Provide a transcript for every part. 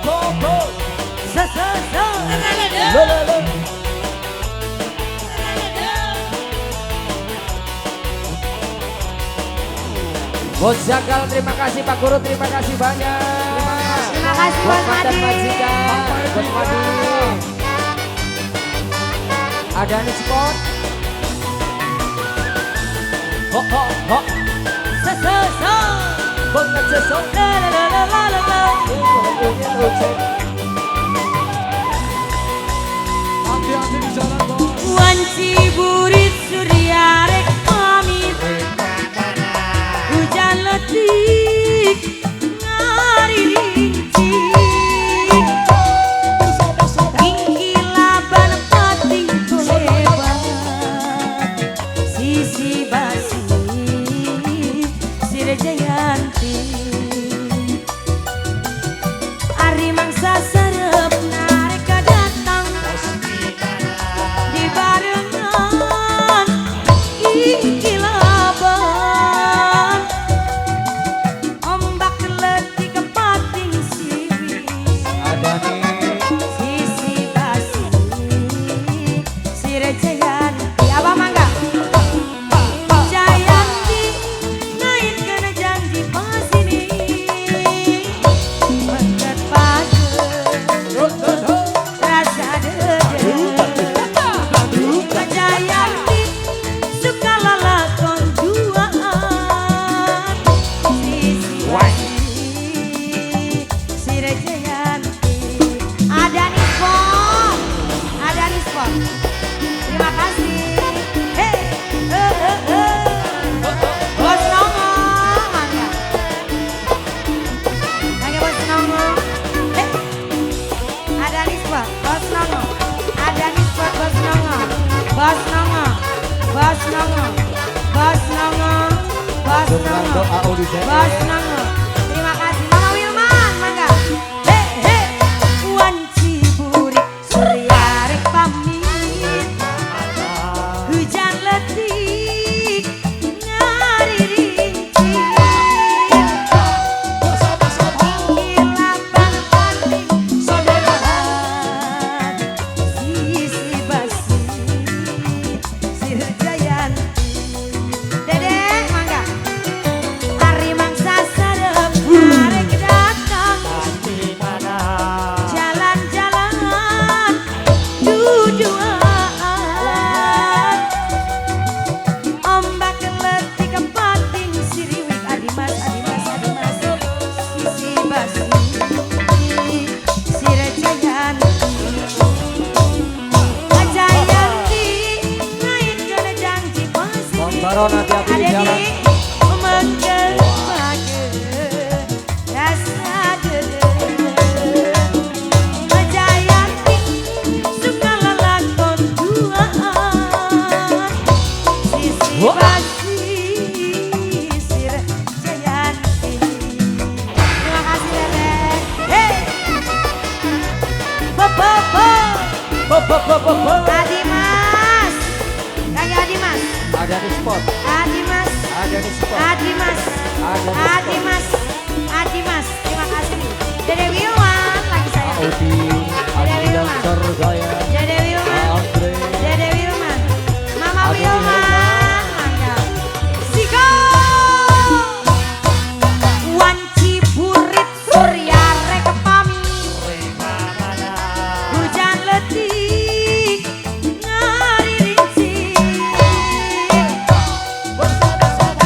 po po. Sa sa sa. Lo lo lo. Bos Jakal, terima kasih Pak Guru, terima kasih banyak. Terima kasih Bos Madi. Bos Madi. Ada nih spot. Ho ho ho. Sa sa sa. Bos sa sa. La la la la la la. Hati-hati di jalan bos. Wanci burit surya rek pamit. Hujan letik ngaririnci. Ingkilaban pating lebat. Sisi basi Sirajayanti. Ari mangsa serep nareka datang. Di barengan ingkilaban. Ombak letik pating siwi. Sisi basi Sirajayanti. Abah mangga. Jayanti naik kena janji pasini. Mengket pake rasa dede. Jayanti suka lalakon duaan. Sisi basi Sirajayanti. Ada Nispon, ada Nispon. Terima kasih. Hey, eh, eh, eh. Bos Nongo, mangga. Mangga Bos Nongo. Hey. Ada Nispon, Bos Nongo. Ada Nispon, Bos Nongo. Bos Nongo, Bos Nongo, Bos Nongo, Bos Nongo, Bos Nongo. Terima kasih Mama Wilman, mangga. Hey, hey. Wanci burik surya rek pamit. Hujan letik ngaririnci. Ingkilaban pating lebat. Sisi basi Sirajayanti. Dede mangga. Ari mangsa serep narek datang. Jalan-jalan duduan. Ombak letik pating siriwik. Adimas, adimas, adimas. Sisi basi Sirajayanti. Jayanti naik kena janji pasini. Baron hati-hati di jalan. Mengket pake rasa dede. Jayanti suka lalakon duaan. Sisi basi Sirajayanti. Terima kasih Dede. Hey. Bo bo bo. Bo bo bo bo bo. Adi Mas. Kayak Adi Mas. Ada di spot. Adi Mas. Ada di spot. Adi Mas. Adi Mas. Adi Mas. Terima kasih. Dede Wilman lagi saya. Audi, Dede Wilman. Saya. Dede Wilman. Andre. Dede Wilman. Mama Adi Wilman. Mangga. Siko. Wanci burit surya rek pamit. Hujan letik ngaririnci.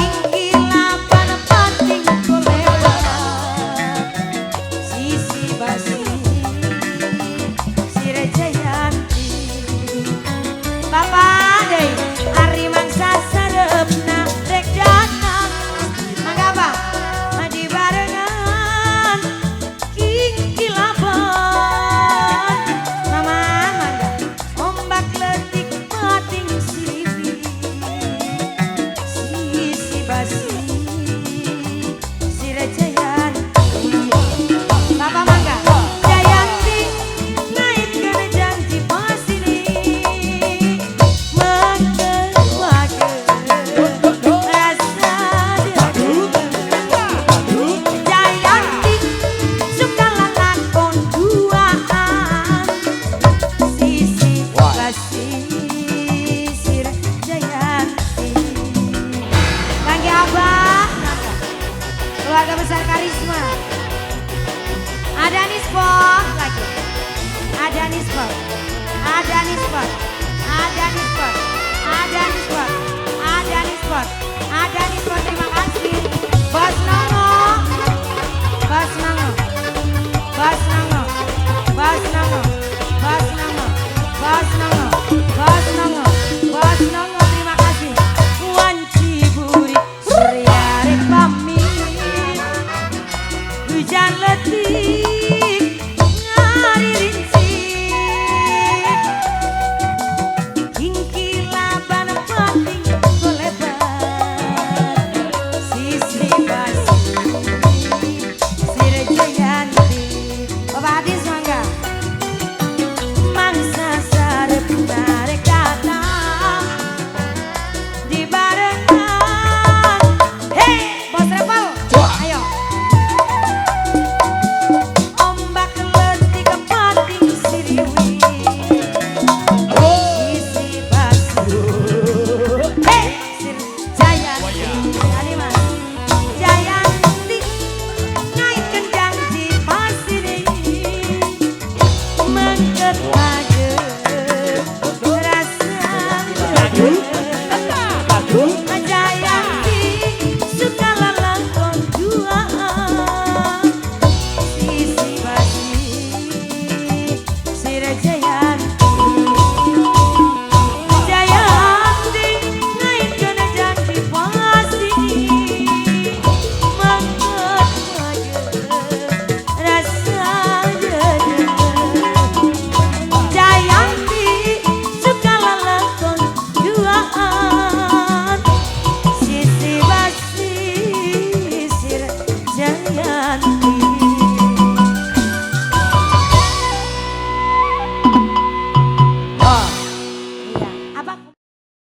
Ingkilaban pating lewat. Sisi basi Sirajayanti. Bapak deui ari mangsa sarepna rek datang. Mangga Bang, mandi barengan ingkilaban. Mama mangga ombak letik pating siriwi. Sisi basi Sirajayanti. Bapak mangga. Nispot, ada Nispot, ada Nispot, ada Nispot, ada Nispot, ada Nispot, terima kasih. Bos Nongo, Bos Nongo, Bos Nongo, Bos Nongo, Bos Nongo, Bos Nongo, Bos Nongo, Bos Nongo, terima kasih. Wanci buri surya rek pamit, hujan letik ngaririnci, hingkilaban pating kolebar, sisi basi sire jayanti. Bapak Hadis mangga. Mangsa sarep tarik datang di barengan. Hei, Bos Repel, ayo. Ombak letik kepating siriwi, sisi basi. Hei, Sir Jayanti, Ali Mas. Jayanti ngaitkeun janji pasiri, mengket aja rasa Jayanti suka lalakon duaan, sisi basi sir Jayanti. Jayanti ngaitkeun janji pasti, mangkat aja rasa jeda. Jayanti suka lalakon duaan, sisi basi sir Jayanti.